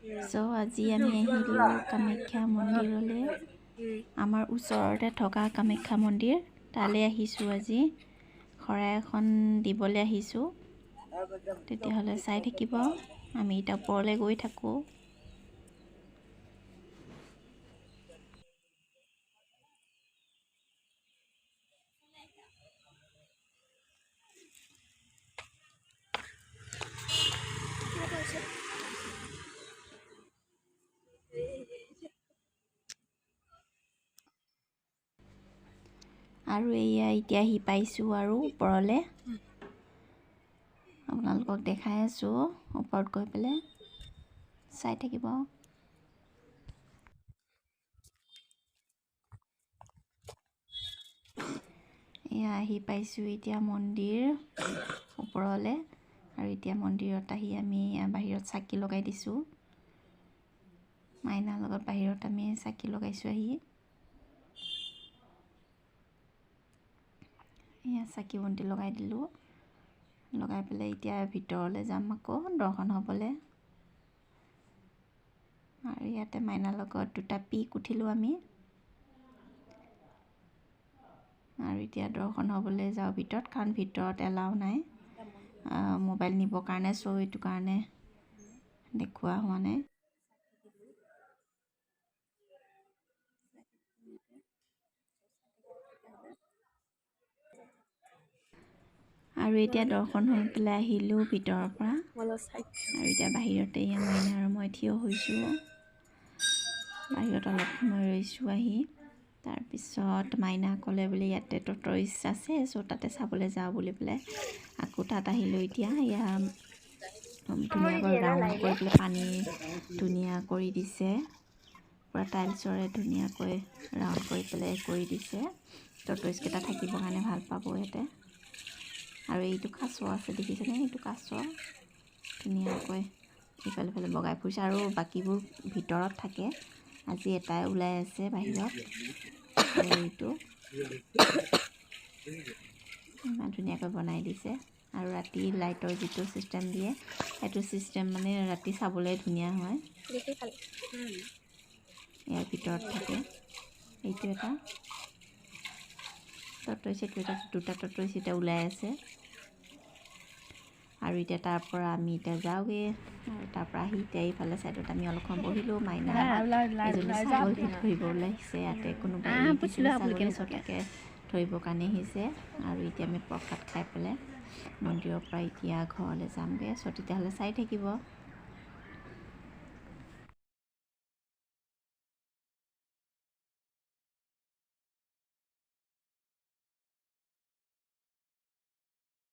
চ' আজি আমি আহিলোঁ কামাখ্যা মন্দিৰলৈ। আমাৰ ওচৰতে থকা কামাখ্যা মন্দিৰ, তালৈ আহিছোঁ। আজি শৰাই এখন দিবলৈ আহিছোঁ। তেতিয়াহ'লে চাই থাকিব, আমি এতিয়া ওপৰলৈ গৈ থাকোঁ। আৰু এয়া এতিয়া আহি পাইছোঁ আৰু ওপৰলৈ, আপোনালোকক দেখাই আছোঁ ওপৰত গৈ পেলাই, চাই থাকিব। এয়া আহি পাইছোঁ এতিয়া মন্দিৰ ওপৰলৈ। আৰু এতিয়া মন্দিৰত আহি আমি বাহিৰত চাকি লগাই দিছোঁ। মাইনাৰ লগত বাহিৰত আমি চাকি লগাইছোঁ আহি। এয়া চাকি বন্তি লগাই দিলোঁ, লগাই পেলাই এতিয়া ভিতৰলৈ যাম আকৌ দৰ্শন হ'বলৈ। আৰু ইয়াতে মাইনাৰ লগত দুটা পিক উঠিলোঁ আমি। আৰু এতিয়া দৰ্শন হ'বলৈ যাওঁ ভিতৰত, কাৰণ ভিতৰত এলাও নাই মোবাইল নিবৰ কাৰণে। চ' এইটো কাৰণে দেখুওৱা হোৱা নাই। আৰু এতিয়া দৰ্শন হৈ পেলাই আহিলোঁ ভিতৰৰ পৰা। আৰু এতিয়া বাহিৰতে মাইনা আৰু মই থিয় হৈছোঁ, বাহিৰত অলপ সময় ৰৈছোঁ আহি। তাৰপিছত মাইনা ক'লে বোলে ইয়াতে টৰ্টইছ আছে, চ' তাতে চাবলৈ যাওঁ বুলি পেলাই আকৌ তাত আহিলোঁ। এতিয়া এয়া ধুনীয়াকৈ ৰাউণ্ড কৰি পেলাই পানী ধুনীয়া কৰি দিছে, পূৰা টাইলছৰে ধুনীয়াকৈ ৰাউণ্ড কৰি পেলাই কৰি দিছে। টৰ্টইছকেইটা থাকিবৰ কাৰণে ভাল পাব ইয়াতে। আৰু এইটো কাছ আছে, দেখিছেনে? এইটো কাছ ধুনীয়াকৈ ইফালে ইফালে বগাই ফুৰিছে। আৰু বাকীবোৰ ভিতৰত থাকে, আজি এটাই ওলাই আছে বাহিৰত। আৰু এইটো ইমান ধুনীয়াকৈ বনাই দিছে। আৰু ৰাতি লাইটৰ যিটো ছিষ্টেম দিয়ে, সেইটো ছিষ্টেম মানে ৰাতি চাবলৈ ধুনীয়া হয়। ইয়াৰ ভিতৰত থাকে এইটো এটা টৰ্টইছ, এইটো এটা, দুটা টৰ্টইছ এতিয়া ওলাই আছে। আৰু এতিয়া তাৰ পৰা আমি এতিয়া যাওঁগৈ। আৰু তাৰ পৰা আহি এতিয়া এইফালে ছাইডত আমি অলপ সময় বহিলোঁ। মাইনা এজনী ছাগলী ধৰিব ওলাইছে, ইয়াতে কোনোবাই ছাগলী চতাকে ধৰিবৰ কাৰণে আহিছে। আৰু এতিয়া আমি প্ৰসাদ খাই পেলাই মন্দিৰৰ পৰা এতিয়া ঘৰলৈ যামগৈ। চ' তেতিয়াহ'লে চাই থাকিব।